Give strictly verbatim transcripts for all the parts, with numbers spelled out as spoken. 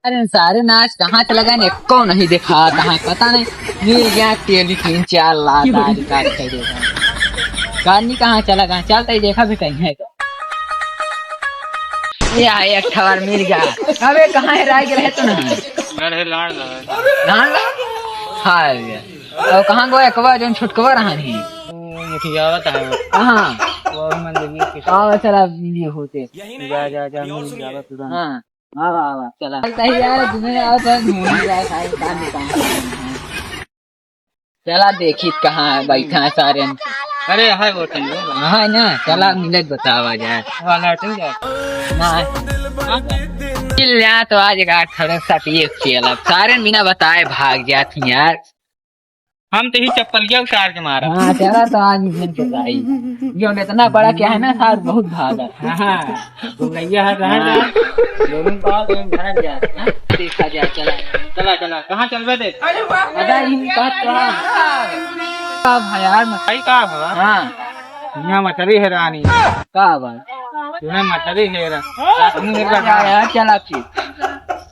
अरे सारे नाच कहाँ चला गए, एको नहीं देखा, कहाँ पता नहीं। मिल गया तेली तीन चार लाख, आज काट के देखा। गानी कहाँ चला गया, चल तई देखा भी कहीं है तो। ये आए एक ठवार मिल गया। अबे कहाँ हेराय गए रहे तो ना? घर है लाड़ लगा। लाड़ लगा? हाय। और कहाँ गो एकवा जोन छोटकवा रहा नहीं? वो मुखियावा था वो। कहाँ? वो अभी मंदिर के पीछे। हाँ, चला, ये होते। जा, जा, जा, मिल जावा तुरंत। हाँ। हाँ, वाह, वाह, चला। चलता ही यार, तुम्हें यार, बस घूम ही रहा है, सारे काम ही काम। चला, देखी कहाँ बैठा है सारे। अरे, हाय, वो तो नहीं। हाँ, है ना, चला, मिलत बतावा जाए। वाला हट जा। ना। हाँ, चल जा, तो आज एक आठ थोड़ा सा पिए खेल। अब सारे बिना बताए भाग जाती यार। हम तो ही चप्पलिया उतार के मारा। हाँ, चला तो आज इधर के भाई। ये इतना बड़ा क्या है ना सार, बहुत भागा। हाँ, तो भैया है, कहाँ हाँ। जा? दोनों का तो हम घर जा। हाँ, देखा जाए, चला। चला, चला, कहाँ चलबे दे? अरे वाह। अदा इन का तो का भयार मत। भाई का भवा? हाँ। यहाँ मछली है रानी। का बात? तूने मछली है रा-, रात में एक बार यार, यार, चला फिर।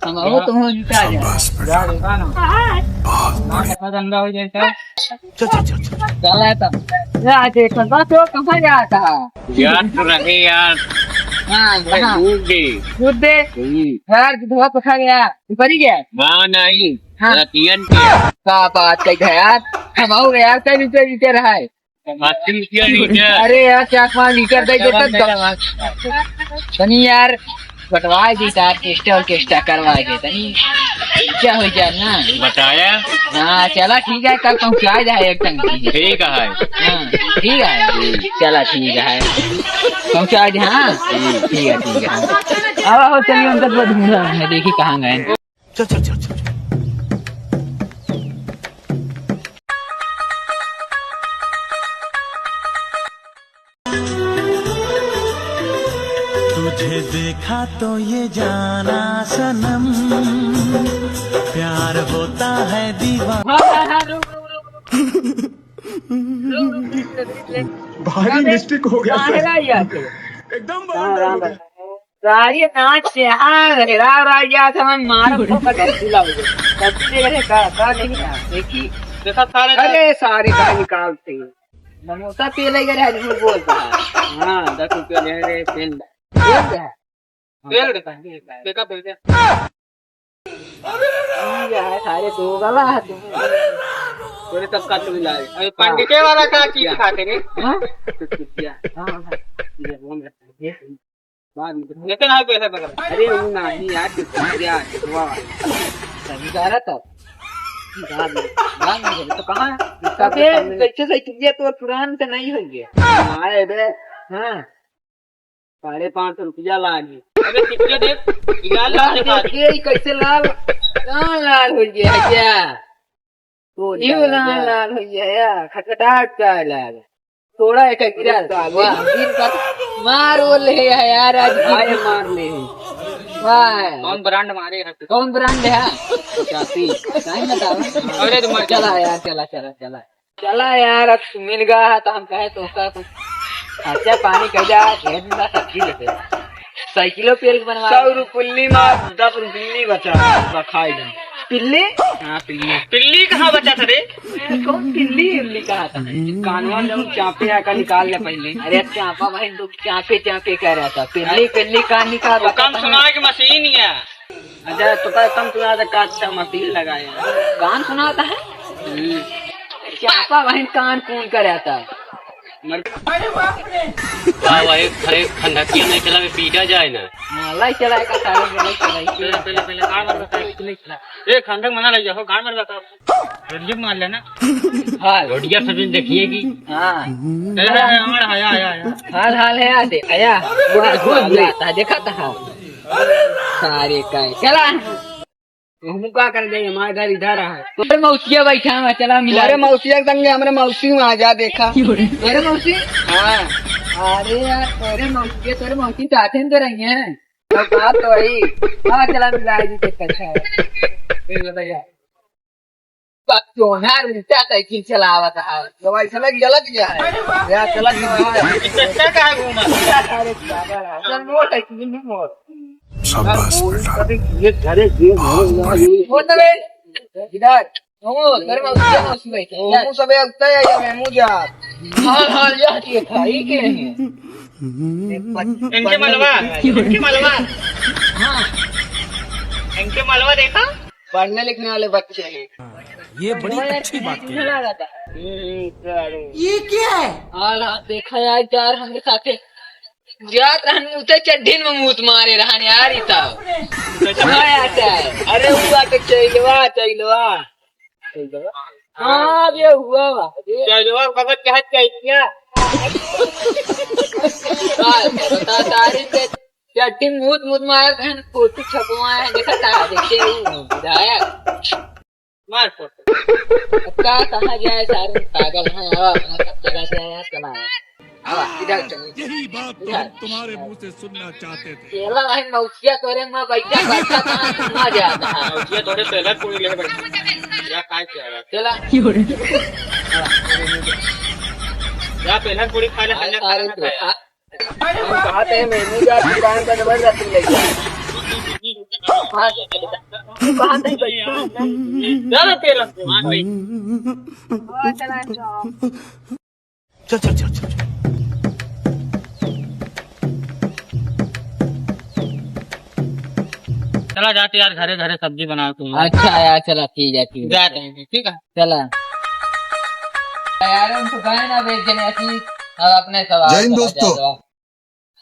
हम आओ तो हम जुटा जाए। बस, बस। यार, देखा ना। बहुत ना बढ़िया। पता धंधा हो जाए तो। चल, चल, चल, चल। चला तो। यार, देख, बस वो कहाँ जाता है? यार, तो रहे यार। हाँ, अरे, हाँ। दूध दे। दूध दे। हम्म। यार, धोआ पखा गया। ऊपर ही गया। हाँ, नहीं। हाँ। रतियन के। का बात कही है यार? हम आओ यार, कई रुपये लीटर है? अस्सी रुपया लीटर। अरे यार, चार पाँच लीटर दे देता तो। तनी यार, बटवा दी, ऑर्केस्ट्रा, ऑर्केस्ट्रा करवा दे, तनी क्या हो जाए ना? बताया। हाँ, चला ठीक है, कल पहुँचा जाए एक टंकी। ठीक है। हाँ, ठीक है, चला ठीक है, पहुँचा जाए। हाँ, ठीक है, ठीक है। अब हो, चलिए, उनका तो ढूंढ रहा है, देखिए कहाँ गए। चल, चल, चल, चल, चल। तुझे देखा तो ये जाना सनम, प्यार होता है दीवाना। हाँ, हाँ, हाँ, रुक, रुक, रुक, रुक। रुक, रुक, रुक, रुक, रुक। भारी अबे, मिस्टेक हो गया सर। काहे ला यार तू? एकदम हाँ, बराबर हो गया। सारे नाच से, हाँ, राव राव यार, समझ मारा, ठोका, गलती लग गई। गलती ले गए, का, का नहीं यार, देखी। देखा सारे अरे, सारे का निकालते हैं। समोसा पी ले गए, झूठ बोलता है। हाँ, दस रुपया ले रहे, पेन। पेन क्या है? पेन देता है, देखा, पेन क्या? ये है, सारे दो गला है, तुम। तोरे सबका तू इलाज। अरे, पंडिते वाला का चीज खाते रे? हाँ? तो चुप जा। हाँ, हाँ। ये वो मेरा, ये बाद में लेकिन हाँ, पैसा पकड़। अरे, वो नहीं यार, क्या, वाह, वाह। सही जा रहा था। बाद में, बाद में बोले, तो कहाँ है? अबे, कैसे सही तुझे तो पुरान से नहीं होंगे। आए बे, हाँ। साढ़े पाँच सौ रुपया लागी। अबे, कितने दे? लाल लाल लाल दिखा दे। देखिए, ये कैसे लाल, लाल, लाल हो गया है क्या? तो ये लाल, लाल, लाल हो गया है यार, खटखटाहट का है लाल। थोड़ा एक गिरा, वाह, दिन भर मार वो ले है यार, आज की आए मार ले। वाह। कौन ब्रांड मारे है? कौन ब्रांड है? पचासी। नहीं बताओ। अरे, तो मर चला यार, चला, चला, चला। चला यार, अब तू मिल गया है, तो हम कहे तो उसका कुछ खर्चा पानी कर जा, भेज दूंगा, सब्जी लेते हैं। साइकिलो पेल के बनवा सौ रुपये पिल्ली मार, दस रुपये पिल्ली बचा, बा खाई ले। पिल्ली? हाँ, पिल्ली। पिल्ली कहाँ बचा था रे? कौन पिल्ली? पिल्ली कहाँ था? कानवा में चापे आकर निकाल ले पहले। अरे, चापा भाई, तू चापे, चापे कह रहा था। पिल्ली, पिल्ली कहाँ निकाल वो बता कम था? सुनाए की मशीन ही है। अच्छा, तो का कम सुनाता, का अच्छा मशीन लगाए हैं। कान सुनाता है? हम्म। चापा बहन कान कौन कराता? मर- अरे बाप रे। हाँ, वही खरे खंडकिया नहीं चला, वे पीटा जाए ना। हाँ, लाई चलाए का सारे में लाई चलाए। पहले, पहले, पहले गाड़ मार बता। ए, खंडक मना ले जाओ, गाड़ मार बता। रोडिया मार लेना। हाँ। रोडिया सब दिन देखिए कि हाँ। ए, ए, ए, आया, आया, आया। हाल, हाल है, आते, आया। घुस, घुस जाता है, देखा था। सारे का है। चला। हम का कर जाए, हमारे घर इधर है। तोरे मौसिया बैठा है, चला मिला। अरे मौसिया के संगे हमरे मौसी वहाँ जा देखा। तोरे मौसी? हाँ। अरे यार, तोरे मौसी, तोरे मौसी साथे में तो रही है। तो बात तो वही। हाँ, चला मिला जी, देखा अच्छा है। फिर बताइए। बकचोदर उल्टा साइकिल चलावत है। जब ऐसा लग गलत गया है। या चलत गया है। इतना का घूमा? अरे बाबा, चल मोड़ है कि नहीं मोड़? अब बस बेटा। ये घरे ये वो तो बे, इधर। ओ, घर में उठे, मौसी बैठे। ओ, मुँह सबे उठता है, ये मेमू जा। हाँ, हाँ, यह ठीक है, ये क्या है? इनके मलवा, इनके मलवा। हाँ। इनके मलवा देखा? पढ़ने लिखने वाले बच्चे हैं। ये बड़ी अच्छी बात कही। हम्म, ये क्या है? हाँ, हाँ, देखा यार, यार, हमरे साथे जात रहन, उते चड्ढीन में मूत मारे रहन यार, ई तब। हाँ, यार, यार। अरे, हुआ तो चैलवा, चैलवा। हाँ, ये हुआ बा। चैलवा, मगर क्या चैलिया? हाँ, बता, तारीफ के चड्ढी मूत, मूत मारे रहन, फोटो छपवाए, देखा था, देखिए, वो विधायक। मार फोटो। अब का कहा जाए, सारे पागल हैं, अब अपना सब जगह से आया, चला आया। अब इधर चलो। यही बात तो इधर। हम तुम्हारे मुंह से सुनना चाहते थे। केला भाई मौसिया करे, मैं बैठा, बैठा था, सुना जाता है। मौसिया तोरे पहले पूरी ले बैठ। या खाए क्या है? चला। या पहले पूरी खा ले, अरे, संजय अरे, खाना खाया। आ, हम कहा थे, मेनू जा दुकान पर जबरदस्ती ले गया। कहा थे, कहा थे, भाई। ज्यादा तेल है, हाँ भाई। चल, चल, चल, चल। चला जाते यार, घरे घरे सब्जी बनाओ तुम। अच्छा यार, चला ठीक है, ठीक है। जाते हैं, ठीक है। चला। यार, हम तो गए ना, अब एक जने ऐसी, अब अपने सवाल जय हिंद पर आ दोस्तों। जाओ।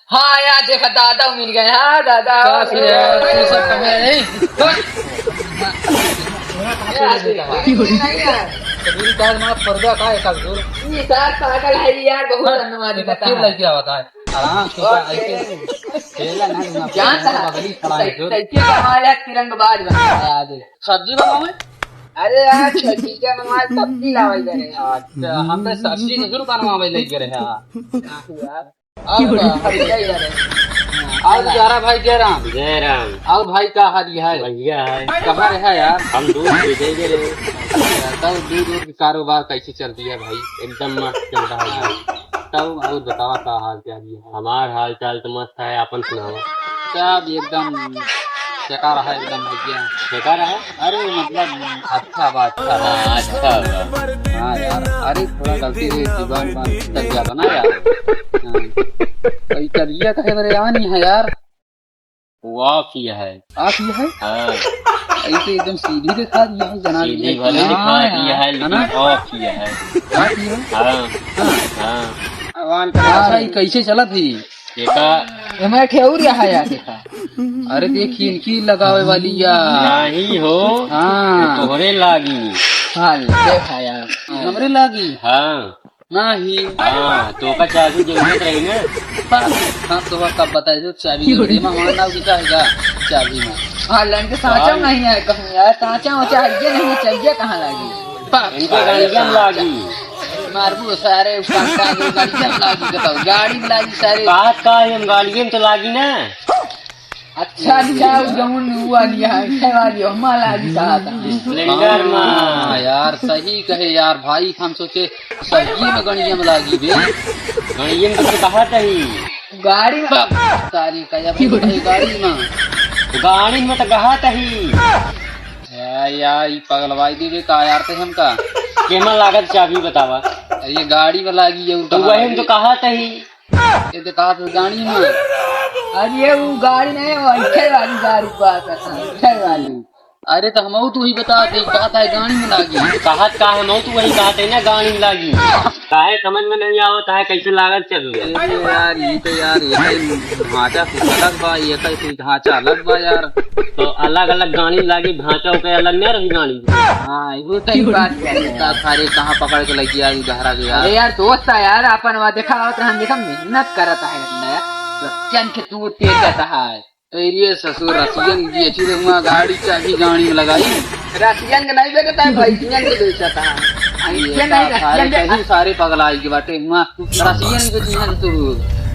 हाँ यार, देखा दादा मिल गए। हाँ दादा। का से यार, तू सब कहाँ है? नहीं यार। कबीर का ना पर्दा का है, का जोर? ये सार पागल है यार, बहुत धन्यवाद फिर बताता है। लड़की आवता है। आराम से और ऐसे खेला ना, ना, क्या था? बगली खड़ा है, जोर। कैसे कमाल है, तिरंगबाज बना है आज। सब्जी बनावे? अरे यार, छोटी का हमारे सब्जी लावल करे। अच्छा, हम तो सब्जी जरूर बनवावे लग रहे हैं। हाँ यार। और का, हर क्या यार? और प्यारा भाई जयराम। जयराम। और भाई का हाल है? बढ़िया है। कहाँ रहा यार? हम दूध बेचे के रहे। तब दूध, दूध के कारोबार कैसे चल रही है भाई? एकदम मस्त चल रहा है। तब और बतावा का हाल क्या है? हमार हाल चाल तो मस्त है, आपन सुनावा। सब एकदम बेकार है, एकदम भैया। बेकार है? अरे मतलब अच्छा बा, अच्छा बा। हाँ, अच्छा बा। हाँ यार, अरे थोड़ा गलती से जुबान बांध तक जाता ना यार। हाँ। भाई करिया कहे बरे आनी है यार। वो आप ही है। आप ही है? हाँ। ऐसे एकदम सीधी दिखा दिया है जनाब। सीधी भले हाँ दिखा यार। दिया है, है लेकिन ना? आप ही है। आप ही है? हाँ। हाँ। हाँ। भगवान का हाँ, भाई, कैसे चलत ही? देखा। एमे ठेउर यहाँ है यार, देखा। अरे देखी, इनकी लगावे वाली या। नहीं हो। हाँ। तोहरे लागी। हाँ, देखा यार। हमरे लागी। हाँ। नहीं। हाँ, तो का चाबी जरूरत रही ना। हाँ, हाँ, तो वह कब बताई जो चाबी जरूरत है? मैं वहाँ ना दिखा है चाबी में। हाँ, लेकिन साँचा हाँ। नहीं है कहूँ यार, साँचा वाचा है, ये नहीं चाहिए, कहाँ लागी? इनके गाड़िया में लागी। मारबू सारे, उसका गाड़ी में लागी, बताओ, गाड़ी में लागी सारे। बात का है, हम गाड़िया में तो लागी ना। अच्छा, अच्छा, उ जौन उ वाली है, है वाली, हमा लागी साथ। स्प्लेंडर में। हाँ, यार, सही कहे यार भाई, हम सोचे सब्जी में गणिया में लागी बे। गणिया में तो कहा तही। गाड़ी में, सारी का या भाई, गाड़ी में। गाड़ी में तो कहा तही। यार, यार, ई पगलवाई देबे का यार ते हमका? केमा लागत चाबी बतावा। अरे, ये गाड़ी में लागी, ये तो उल्टा वही में तो लागी। कहा तही। ये तो कहा तो गाड़ी में। अरे, ये वो गाड़ी नहीं, वो इच्छे वाली गाड़ी बात है, इच्छे वाली। अरे, तो हमहू तू ही बता दे, कहा था गाड़ी में लागी। कहा का हमहू तू वही कहा थे ना, गाड़ी में लागी। काहे समझ में नहीं आवत है, कैसे लागत चल रही है? अरे यार, ये तो यार, ये तो ढांचा कुछ अलग बा, ये तो कोई ढांचा अलग बा यार। तो अलग-अलग गाड़ी लागी, ढांचा ओके अलग नहीं रही गाड़ी। हाँ, वो सही बात है। इतना सारे कहाँ पकड़ के लगी यार, ये गहरा के यार। अरे यार, दोस्त है यार, अपन वहाँ देखा होत रहन, देखा मेहनत करत है यार, रसियन के तू टेकत है। अरे ससुर, रसियन की अच्छी रे, हुआ गाड़ी चाबी गाड़ी में लगाई। रसियन के नहीं बेचता है, भैंसियन के बेचता है। ये भैंसियन नहीं, का सारे रसियन के कहीं सारे पगलाई के बाटे, हुआ रसियन के चिन्हन तू।